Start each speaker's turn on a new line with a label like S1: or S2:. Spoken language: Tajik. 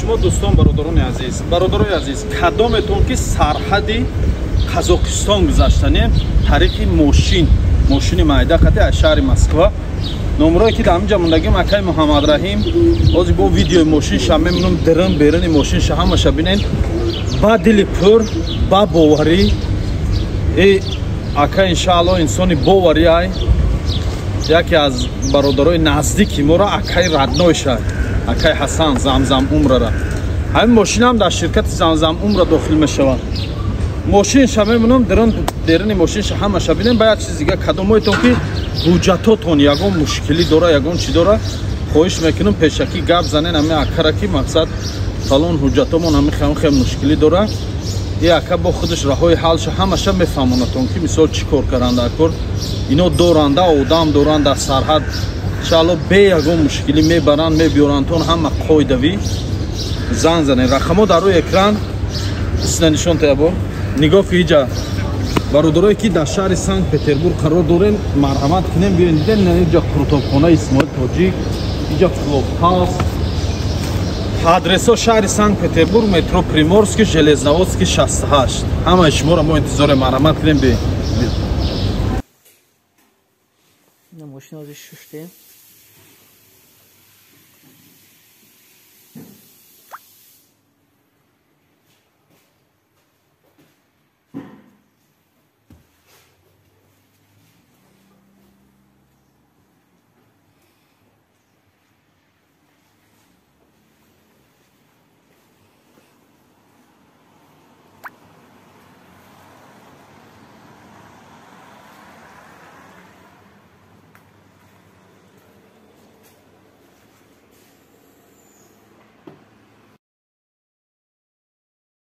S1: шумо дӯстон, бародарони азиз. Бародарони азиз, кадометон ки сарҳади Қазоқистон гузаштанем тариқи мошин, мошини майда қати аз шаҳри Москва, номрое ки дар ҳаминҷа мондагим, акай Муҳаммадраҳим, ҳозир бо видеои мошинша мемонам, дирин берини мошинша ҳамаша бинен, ба дили пур, ба боварӣ. Э ака, иншаалло, инсони боварӣ ай, яке аз бародарои наздики моро, акай роднойша, акай Ҳасан, Замзам Умрара. Ҳамин мошинам дар ширкати Замзам Умра дохил мешавад. Мошинша мемонам, дирин берини мошинша ҳамаша бинем. Ба як чиз дига, кадомоетон ки ҳуҷҷатотон ягон мушкилӣ дора, ягон чӣ дора, хоҳиш мекунам, пешакӣ гап занен ҳами акара, ки мақсад фалон ҳуҷҷатомон ҳами хел мушкилӣ дора. И ака бо худаш раҳои ҳалша ҳамаша мефаҳмонатон, ки мисол чӣ кор каранда кор. Ино доранда, одам доранд дар сарҳад, иншаалло, бе ягон мушкилӣ мебаранд, мебиёрандтон, ҳама қоидавӣ. Занг занен, рақамҳо дар рӯи экран. Исна нишон таябо, нигоҳ ки иҷа. Бародарое ки дар шаҳри Санкт Петербург қарор дорем, марҳамат кунем, биёен. Дидем, иҷа қурутобхонаи Исмоил Тоҷик, иҷа клуб-хаус. Адресҳо: шаҳри Санкт Петербург, метро Приморский, Железноводский 68. Ҳамаи шуморо мо интизорем, марҳамат кунем, биёен.
S2: Мошина шуштем.